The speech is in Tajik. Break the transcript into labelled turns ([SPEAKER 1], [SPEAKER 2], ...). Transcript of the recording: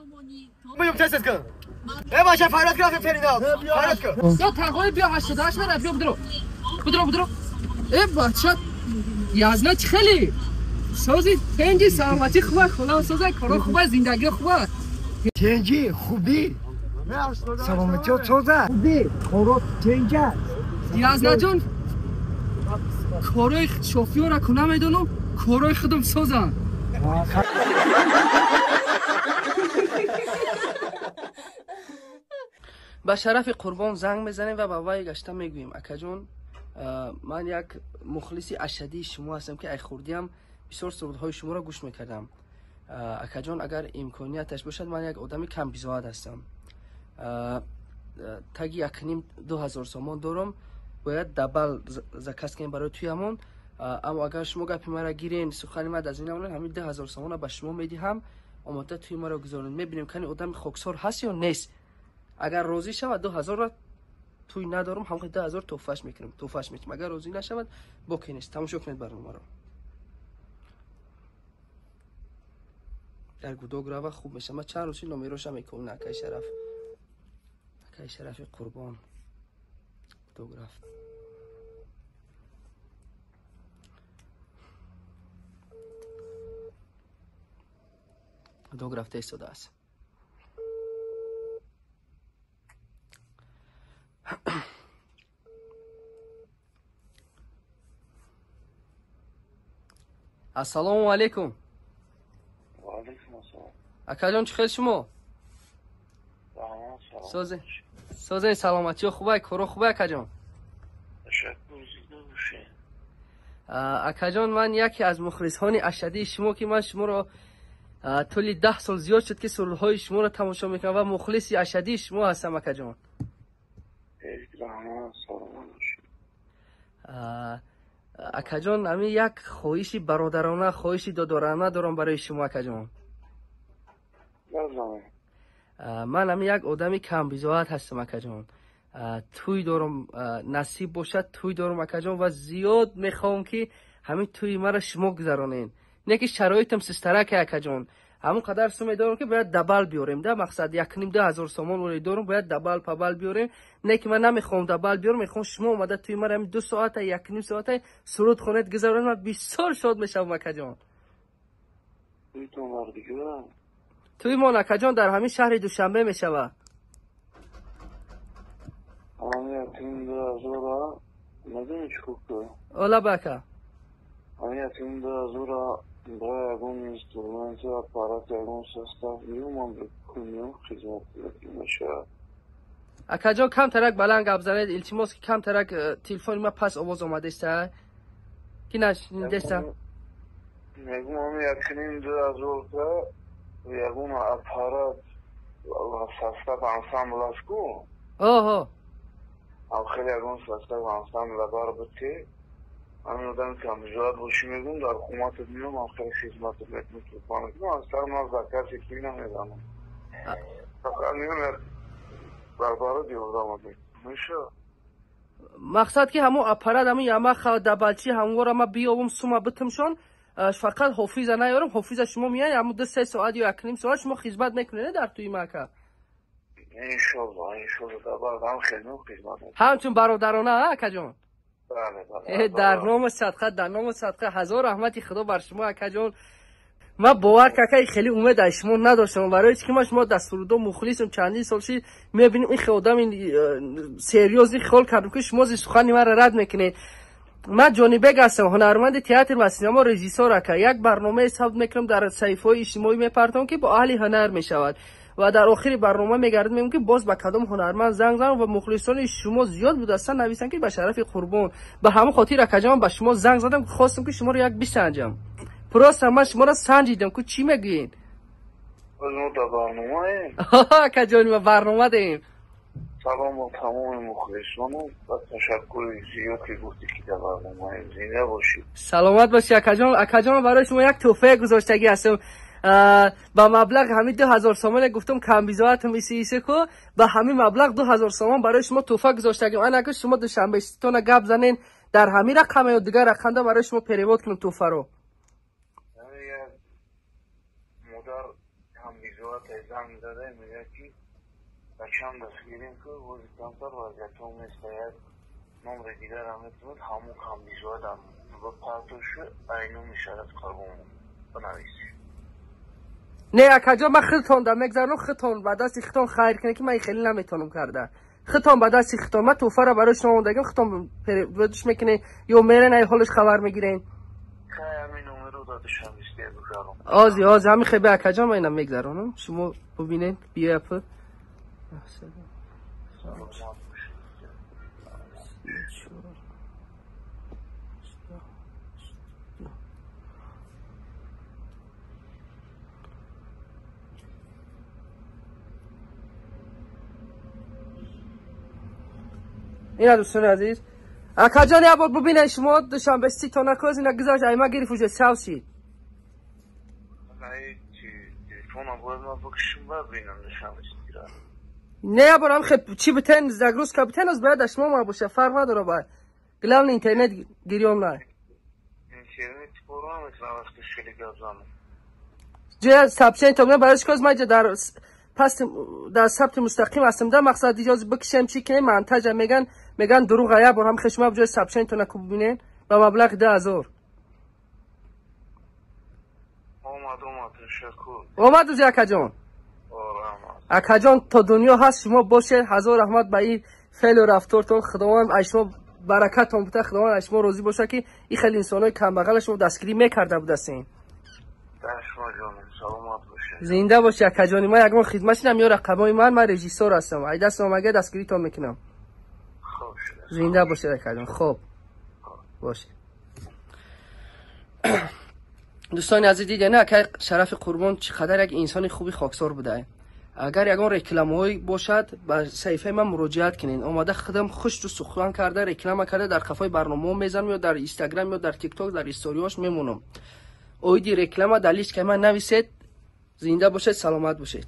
[SPEAKER 1] Я тағои биё 88 мера биё бидро. Бидро бидро. Э бача язна чӣ хеле? Сози тенҷи саломатӣ хуба, хона соза, коро хуба, зиндагӣ хуба.
[SPEAKER 2] Тенҷи хубӣ. Саломатӣ соза. Хубӣ, коро тенҷа.
[SPEAKER 1] Язна ҷон корои шофёра ку намедонам, корои худам созам. Ба шарафи Қурбон занг мезанем ва ба вай гашта мегӯем: акаҷон, ман як мухлиси ашадии шумо ҳастам, ки ай хурдиам бисёр сурудҳои шуморо гӯш мекардам. Акаҷон, агар имконияташ бошад, ман як одами камбизоат ҳастам. Таги 1,5-2 ҳазор сомон дорам, бояд дабал заказ кунем барои туямон. Аммо агар шумо гапи маро гирен, сухани ман аз ин намонед, ҳамин 2000 сомона ба шумо медиҳам, омода туи маро гузаронед. Мебинем, кани одами хоксор ҳаст ё нест. Агар розӣ шавад, 2000-ро туй надорам, ҳамқи 2000 тӯҳфаш мекунам, тӯҳфаш метим. Агар розӣ нашавад, боке нест. Тамошо кунед барномаро. Дар гудок рава хуб мешавад. Ман чанд рӯзи номероша мекунам. Акаи Шараф, акаи Шарафи Қурбон гудок рафт. Гудок рафта истодааст. Ассалому алайкум.
[SPEAKER 3] Ва алайкум ассалом.
[SPEAKER 1] Акаҷон, чӣ хел шумо?
[SPEAKER 3] Раҳмат, салом.
[SPEAKER 1] Созе созе, саломатиё хубай, коро хубай, акаҷон?
[SPEAKER 3] Ташаккур, зинда бошед.
[SPEAKER 1] Акаҷон, ман яке аз мухлисони ашадии шумо, ки ман шуморо тӯли 10 сол зиёд шуд, ки сурудҳои шуморо тамошо мекунам ва мухлиси ашадии шумо ҳастам, акаҷон.
[SPEAKER 3] Раҳмат, саломат бошед.
[SPEAKER 1] Акаҷон, ҳамин як хоҳиши бародарона, хоҳиши додорона дорам барои шумо, акаҷон.
[SPEAKER 3] Базанед.
[SPEAKER 1] Ман ҳамин як одами камбизоат ҳастам, акаҷон. Тӯй дорам, насиб бошад, тӯй дорам, акаҷон, ва зиёд мехоҳам, ки ҳамин тӯи маро шумо гузаронед. Не ки шароитам систарака, акаҷон. Ҳамон қадар суме дорам, ки бояд дабал биёрем, да, мақсад 1,5-2 ҳазор сомон оре дорам, бояд дабал пабал биёрем. Не ки ман намехоҳам дабал биёрам, мехоҳам шумо омада тӯи маро ҳамин 2 соата, 1,5 соата суруд хонед, гузаронед, ман бисёр шод мешавам, акаҷон.
[SPEAKER 3] Туйтон дар дигар?
[SPEAKER 1] Тӯи мон, акаҷон, дар ҳамин шаҳри Душанбе мешавад.
[SPEAKER 3] Ҳамин 1,5-2 ҳазора медонӣ чӣ кор кунӣ?
[SPEAKER 1] Ола бака.
[SPEAKER 3] Ҳамин 1,5-2 ҳазора ба ягон инструмент, аппарат, ягон состав меомам, пул меом, хизмат мешавад.
[SPEAKER 1] Акаҷон, камтарак баланд гап занед, илтимос, ки камтарак телефони ма пас овоз омадеста, ки нашнидеста.
[SPEAKER 3] Мегум, ҳамин 1,5-2 ҳазорта ягон аппарат ва состав, ансамбл аст ку?
[SPEAKER 1] Оҳо.
[SPEAKER 3] Ам хеле ягон состав, ансамбл бар буд, ки ҳамин одами камбизоат бошӣ, мегум, дар хуматат меом, ам хеле хизматат мекунам, туҳфа мекунам. Аз сар ман заказе ки намезанам, фақат меом, як дар барои ёрдамат мекунам, мешавад?
[SPEAKER 1] Мақсад ки ҳамон аппарат, ҳамин Ямаха, дабалчи, ҳамвора ма биёбум, сума битимшон, фақат ҳофиза наёрам, ҳофиза шумо меяй, ҳамун 2-3 соат ё 1,5 соат шумо хизмат мекунед дар тӯи ма, ака?
[SPEAKER 3] Иншолло, иншолло, дар бар ҳам хеле меом, хизмат мекунам.
[SPEAKER 1] Ҳамчун бародарона, а, акаҷон?
[SPEAKER 3] Бале, бале.
[SPEAKER 1] Дар ному садқа, дар ному садқа, ҳазор раҳмати худо бар шумо, акаҷон. Ман бовар какай хеле умед аз шумо надоштам, барои чи ки ман шумо дар сурудо мухлисам, чандин сол шид мебинем, ин хел одами серьёзный хиёл кардам, ки шумо зи сухани маро рад мекунед. Ман Ҷонибек ҳастам, ҳунарманди театр ва синемо, режиссёр, ака. Як барномае сабт мекунам, дар саҳифаҳои иҷтимоӣ мепартом, ки бо аҳли ҳунар мешавад, ва дар охири барнома мегардем, мегӯем, ки боз ба кадом ҳунарманд занг занам, ва мухлисони шумо зиёд будастан, нависанд, ки ба Шарафи Қурбон. Ба ҳамон хотир, акаҷон, ба шумо занг задам, хостам, ки шуморо як бисанҷам. Просто ман шуморо санҷидам, ку чӣ мегӯед?
[SPEAKER 3] Боз мо дар барномаем?
[SPEAKER 1] Акаҷони, ма барнома дорем.
[SPEAKER 3] Салом ба тамоми мухлисону ва ташаккури зиёд, ки гуфтӣ, ки дар барномаем. Зинда бошед.
[SPEAKER 1] Саломат бошӣ, акаҷон. Акаҷон, барои шумо як тӯҳфае гузоштагӣ ҳастам ба маблағи ҳамин 2000 сомоне. Гуфтам, камбизоатам иси иси ку, ба ҳамин маблағ 2000 сомон барои шумо тӯҳфа гузоштагим. Ана ки шумо душанбестона гап занен, дар ҳамин рақам ё дигар рақамда барои шумо перевод кунем тӯҳфаро.
[SPEAKER 3] Ҳамин як модар камбизоат. Занг зада мегӯяд ки бачам дастгирем ки бози камтар вазъиятҳо местаяд, номри дигарам метавонад ҳамун камбизоадам ба партошу айнуми Шараф Қурбон бинависӣ.
[SPEAKER 1] Не акаҷон, ман худтон да мегзаронам, худтон ба дасти худтон хайр кунед, ки ман хеле наметавонам карда. Худтон ба дасти худтон, ман тӯҳфаро барои шумо омодагим, худтон переводш мекунед ё мерен ай ҳолаш хабар мегирен. Ози ози ҳамин хебе акаҷон, ман инам мегзаронам, шумо бубинед, биёя п. Ина дӯстони азиз, акаҷон, як бор бубинед шумо душанбе си тона коз ина гузашт, ай ма гирифт уже сав шид. Не як бор ҳам чи битен загрузка битен, аз бояд шумо ма боша, фарқ надора, бояд главный интернет гирём на. Ҷоя сообщение то барои коз ма дар пас дар сабти мустақим ҳастам, да мақсад иҷоза бикшем чи кунем, монтажа меган, меган дурӯға. Як бор ҳам хешма ҷои сообщение тона ку бибинен ба маблағи 2000.
[SPEAKER 3] Омад, омад, ташаккур.
[SPEAKER 1] Омад узи акаҷон. Акаҷон, то дунё ҳаст шумо бошед. Ҳазор раҳмат ба ин феълу рафтортон. Худованд аз шумо баракатон бута, Худованд аз шумо розӣ бошад, ки ин хеле инсонҳои камбағала шумо дастгирӣ мекарда будастин. Зинда бошӣ акаҷони ман, ягон хидмат шинам ё рақамои ман, ман режиссёр ҳастам, ай даст омага дастгиритон мекунам. Зинда бошед акаҷон, хоб бошед. Дӯстони азиз, дидед на акай Шарафи Қурбон чӣ қадар як инсони хуби хоксор будае. Агар ягон рекламаҳое бошад, ба саҳифаи ман муроҷиат кунед. Омада худам хушту сухан карда, реклама карда, дар қафои барномаҳо мезанам ё дар Инстаграм ё дар Тикток дар историҳош мемонам. Оиди реклама дар личкаи ман нависед. Зинда бошед, саломат бошед.